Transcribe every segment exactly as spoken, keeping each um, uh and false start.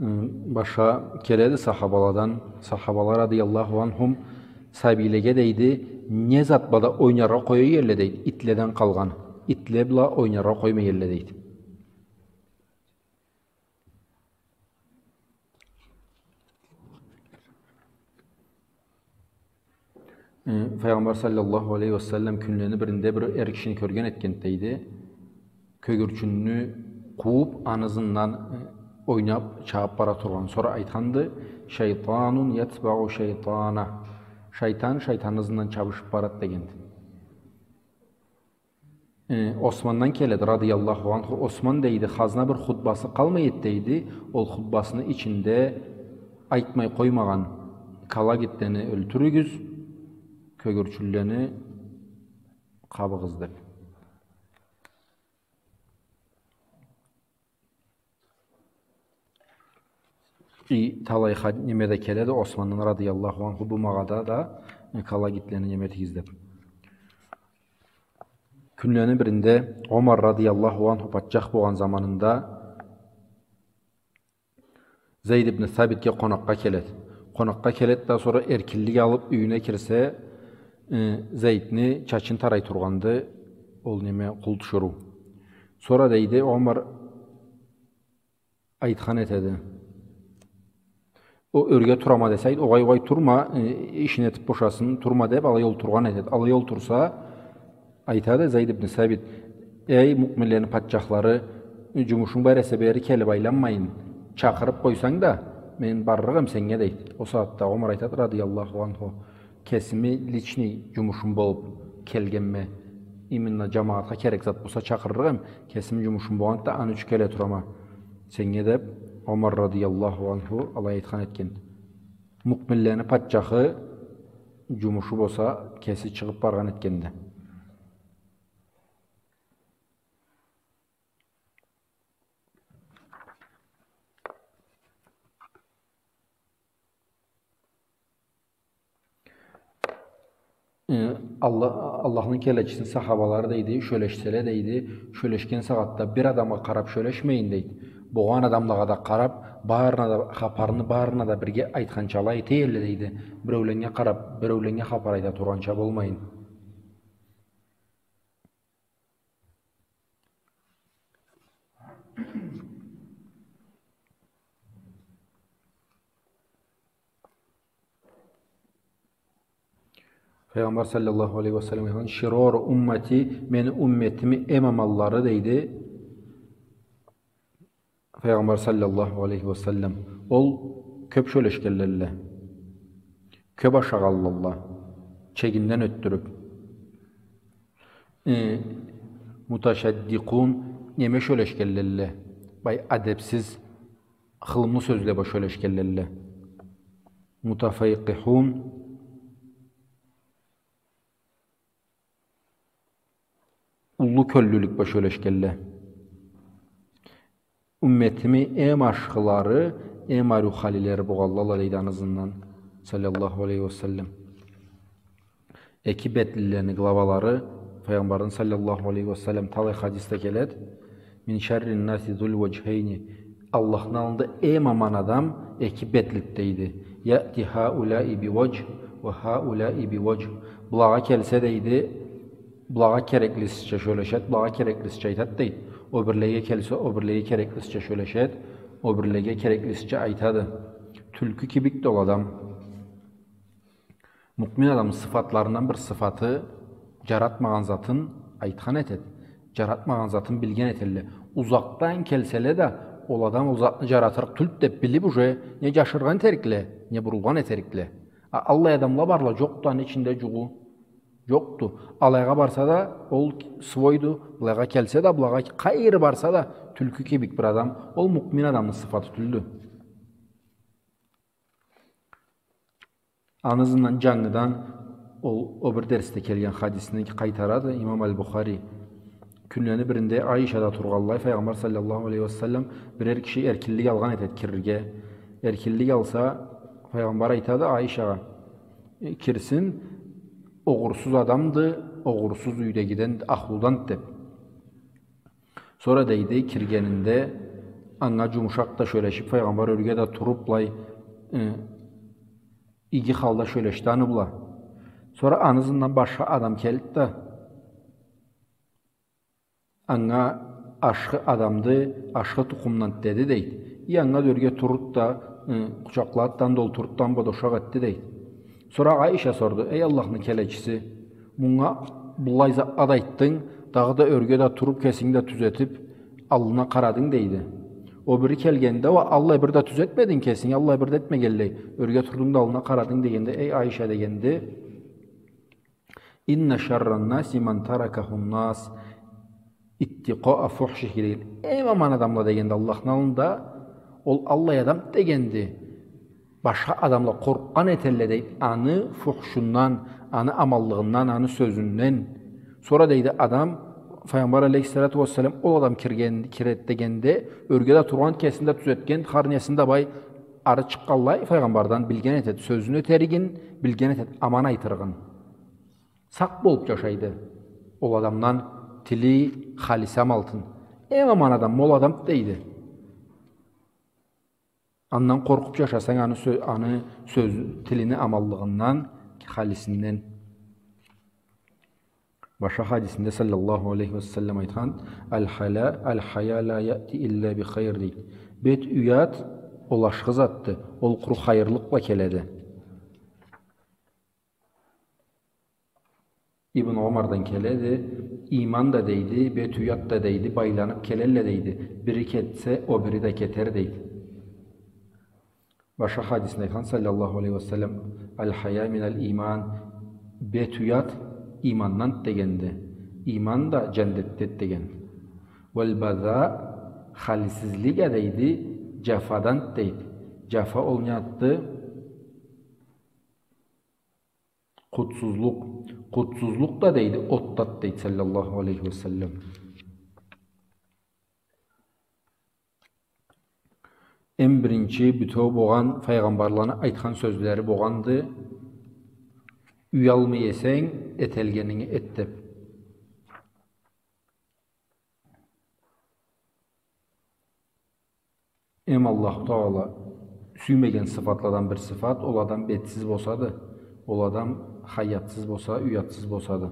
М, башха келеди сахабаладан, сахабала радыяллаху анхум сабийлеге, дейди, не зат бла да ойнаргъа къоя эдиле, дейди, итледен къалгъан. Итле бла ойнаргъа къоймай эдиле, дейди. Э, Файгъамбар саллаллаху алейхи ва саллам кюнлени биринде бир эр кишини кёрген этгенди, дейди. Кёгюрчюнню къууп, аны ызындан, э, ойнап, чабып бара тургъан. Сора айтханды: «Шайтанун ятбагъу шайтана». Шайтан шайтанны ызындан чабышып барады, дегенди. Э, Османдан келеди, радыяллаху анху. Осман, дейди, хазна бир хутбасы къалмай эди, дейди. Ол хутбасыны ичинде айтмай къоймагъан: «Калагитлени ёлтюрюгюз, кёгюрчюнлени къабыгъыз», — деп. И талай хад-, неме да келеди, Османдан радыяллаху анху, бу магъада да, э, калагитлени неме этигиз деп. Кюнлени биринде Омар радыяллаху анху патчах болгъан заманында Зейд ибн Сабитге къонакъгъа келеди. Къонакъгъа келеди да, сора эркинлик алып юйюне кирсе, э, Зейдни чачын тарай тургъанды, ол неме, къул тиширыу. Сора, дейди, Омар айтхан этеди. Ол ёрге турама десе, айт, огъай, огъай, турма, э, ишин этип бошасын, турма деп, алай олтургъан этеди. Алай олтурса, айтады Зейд ибн Сабит: «Эй, муъминлени патчахлары, жумушунг бар эсе, бери келип айланмайын, чакъырып къойсанг да, мен барлыкъ эм сеннге», — дейди. Ол сагъатда Омар айтады, радыяллаху анху: «Кесими личный жумушум болуп келгенме, именно жамагъатха керек зат болса, чакъырырыкъ эм, кесими жумушум болгъанды да, аны ючюн келе турама сеннге», — деп, Омар радыяллаху анху алай айтхан этген. Муъминлени патчахы жумушу болса, кеси чыгъып баргъан этгенди. Э, Алла-, Аллахны келечисини сахабалары, дейди, сёлешселе, дейди, сёлешген сагъатда бир адамгъа къарап сёлешмейин, дейди. Болгъан адамлагъа да къарап, барына да хапарны, барына да бирге айтханча алай эте эдиле, дейди. Биреуленнге къарап, биреуленнге хапар айта тургъанча болмайын. Файгъамбар саллаллаху алейхи ва саллам айтхан: «Широру уммати, мени умметими эм аманлары», — дейди. Файгъамбар саллаллаху алейхи ва саллам. Ол кёп сёлешгенлелле, кёп ашагъанлалла, чегинден ётдюрюп. Э, муташаддикъун, неме сёлешгенлелле, бай адепсиз, хылымлы сёзле бла сёлешгенлелле. Мутафайкъихун, уллу кёллюлюк бла сёлешгенле. Умметими эм ашхылары, эм ариу халилери болгъанлалла, дейди, аны ызындан, саллаллаху алейхи ва саллам. Эки бетлилени главалары, Файгъамбардан, саллаллаху алейхи ва саллам, талай хадисде келеди. «Мин шаррин наси зул ваджхайни». Аллахны аллында эм аман адам эки бетлик, дейди. «Яъти хауляи би ваджх ва хауляи би ваджх». Былагъа келсе, дейди, былагъа кереклисича сёлешед, былагъа кереклисича айтад, дейд. О бирлеге келсе, о бирлеге кереклисича сёлешед, о бирлеге кереклисича айтады. Тюлкю кибикди ол адам. Муъмин адамны сыфатларындан бир сыфаты, жаратмагъан затын айтхан этед. Жаратмагъан затын билген этелле. Узакъдан келселе да, ол адам ол затны жаратырыкъ тюлд деп билип, уже не жашыргъан этерикле, не бурулгъан этерикле. А, аллай адамла барла, жокъду аны ичинде жугъу. Жокъду. Алайгъа барса да, ол свойду, былайгъа келсе да, былайгъа къайры барса да, тюлкю кибик бир адам, ол муъмин адамны сыфаты тюлдю. Аны ызындан жангыдан ол, о бир дерсде келген хадисни къайтарады имам Аль-Бухари. Кюнлени биринде Айша да тургъанлай, Файгъамбар саллаллаху алейхи ва саллам бирер киши эркинлик алгъан этед кирирге. Эркинлик алса, Файгъамбар айтады Айшагъа: «Э, кирсин, огъурсуз адамды, огъурсуз юйдегиден, ахлудан», — деп. Сора, дейди, киргенинде Анга джумушакъ да сёлешип, файгъамбар ёрге да туруп, былай, э, иги халда сёлешди аны бла. Сора аны ызындан башха адам келди да, анга ашхы адамды, ашхы тукъумдан деди, дейди. И анга да ёрге турду да, э, къучакълады да, аны да олтуртду да, аны бла да ушакъ этди, дейди. Сора Айша сорду: «Эй Аллахны келечиси, мунга быллай затла да айтдынг, дагъыда ёрге да туруп, кесинги да тюзетип, аллына къарадынг», — дейди. Ол бири келгенде, уа, аллай бир да тюзетмединг кесинги, аллай бир да этмегенлей, ёрге турдунг да аллына къарадынг дегенде, эй Айша, дегенди, «Инна шарран наси ман таракахун нас иттикъаа фухшихи», — деген. Эм аман адамла дегенди Аллахны аллында, ол аллай адам дегенди, башха адамла къоркъгъан этелле, дейди, аны фухшундан, аны аманлыгъындан, аны сёзюнден. Сора, дейди, адам, Файгъамбар алейхиссалату уассалам, ол адам кирген, кирет дегенде, ёрге да тургъан, кесин да тюзетген, хар несин да бай, ары чыкъгъанлай, файгъамбардан билген этет сёзюн этеригин, билген этет аман айтырыгъын. Сакъ болуп джашайды. Ол адамдан тили халис амалтын. Эм аман адам, ол адам, дейди. Андан къоркъуп джашасанг, аны сё-, аны сёз, тилини аманлыгъындан, халисинден. Башха хадисинде саллаллаху алейхи ва саллам айтхан: «Аль-хала-, аль-хая ла яти илля би хайр», — дейди. Бет уят, ол ашхы затды, ол къуру хайырлыкъ бла келеди. Ибн Омардан келеди, иман да, дейди, бет уят да, дейди, байланып келелле, дейди. Бири кетсе, о бири да кетер, дейди. Башха хадисинде айтхан, саллаллаху алейхи ва саллам: «Аль-хая миналь иман», бет уят имандан дегенди. Иман да джандетде деген. «Валь база», халисизлик а, дейди, джафадан, дейди. Джафа ол не затды? Къутсузлукъ. Къутсузлукъ да, дейди, отдат, дейди, саллаллаху алейхи ва саллам. Эм биринчи бютеу болгъан файгъамбарланы айтхан сёзлери болгъанды: «Уялмай эсенг, этелгенинги эт», — деп. Эм Аллаху Тагъала сюймеген сыфатладан бир сыфат, ол адам бетсиз болсады, ол адам хаятсыз болса, уятсыз болсады.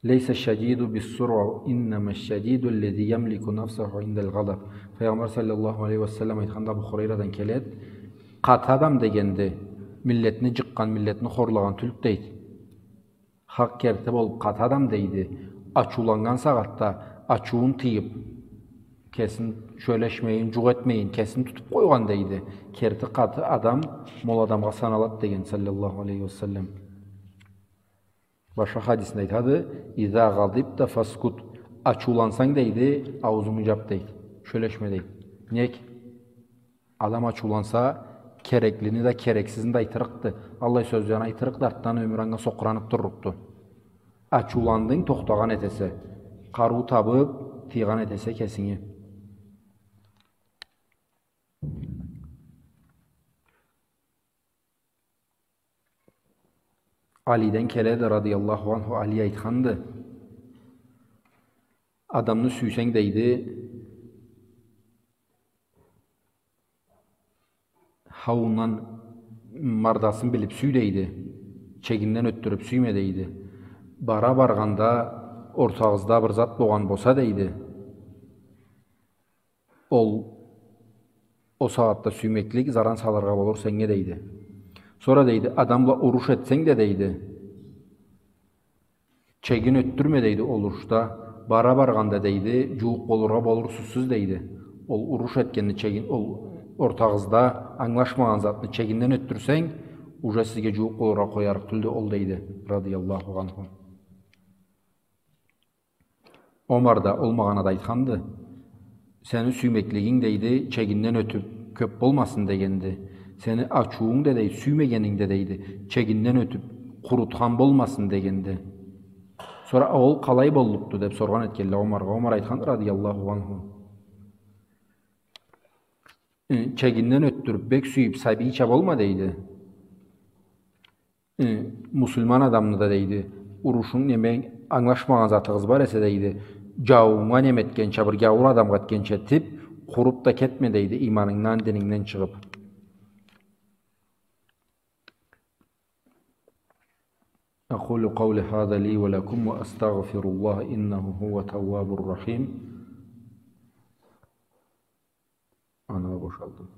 «Лейса шадиду бис-сура, иннама шадиду ллази ямлику нафсаху индаль-гъадаб». Файгъамбар саллаллаху алейхи ва саллам айтханды, Абу Хурайрадан келеди: «Къаты адам дегенди миллетни джыкъгъан, миллетни хорлагъан тюлдю», — дейди. Хакъ керти болуп, къаты адам, дейди, ачыуланнган сагъатда ачыуун тыйып, кесин сёлешмейин, джукъ этмейин, кесин тутуп къойгъан, дейди. Керти къаты адам ма ол адамгъа саналады деген, саллаллаху алейхи ва саллам. Башха хадисинде айтады: «Иза гъадибта фаскут». Ачыулансанг, дейди, аузунгу джап, дейди. Сёлешме, дейди. Нек? Адам ачыуланса, кереклини да, керексизни да айтырыкъды. Аллай сёзлени айтырыкъды, артдан ёмюр анга сокъуранып турлукъду. Ачыуландынг, тохтагъан этесе. Къарыу табып, тыйгъан этесе кесинги. Алиден келеди, радыяллаху анху, Али айтханды: «Адамны сюйсенг, — дейди, — хауундан мардасын билип сюй, — дейди. — Чегинден ётдюрюп сюйме, — дейди. — Бара баргъанда ортагъызда бир зат болгъан болса, — дейди, — ол, ол сагъатда сюймеклик заран салыргъа болур сеннге, — дейди. — Сора, — дейди, — адам бла уруш этсенг да, — дейди, — чегин ётдюрме, — дейди, — ол урушда. Бара баргъанда, — дейди, — джууукъ болургъа болурсуз сиз, — дейди. — Ол уруш этгенни чегин, ол ортагъызда англашмагъан затны чегинден ётдюрсенг, уже сизге джууукъ болургъа къоярыкъ тюлдю ол», — дейди, радыяллаху анху. Омар да ол магъанада айтханды: «Сени сюймеклигинг, — дейди, — чегинден ётюп кёп болмасын», — дегенди. «Сени ачыуунг да, — дейди, — сюймегенинг да, — дейди, — чегинден ётюп къурутхан болмасын», — дегенди. Сора: «А ол къалай боллукъду?» — деп соргъан этгенле Омаргъа. Омар айтхан, радыяллаху анху: «Э, чегинден ётдюрюп, бек сюйюп, сабийча болма, — дейди. э, муслиман адамны да, дейди, урушунг, неме, ангылашмагъан затыгъыз бар эсе, дейди, джауунга неме этгенча, бир гяуур адамгъа этгенча этиб, къуруб да кетме, дейди, ийманынгдан, динингден чыгъыб. أقول قولي هذا لي ولكم وأستغفر الله إنه هو التواب الرحيم. Аны бошалдым.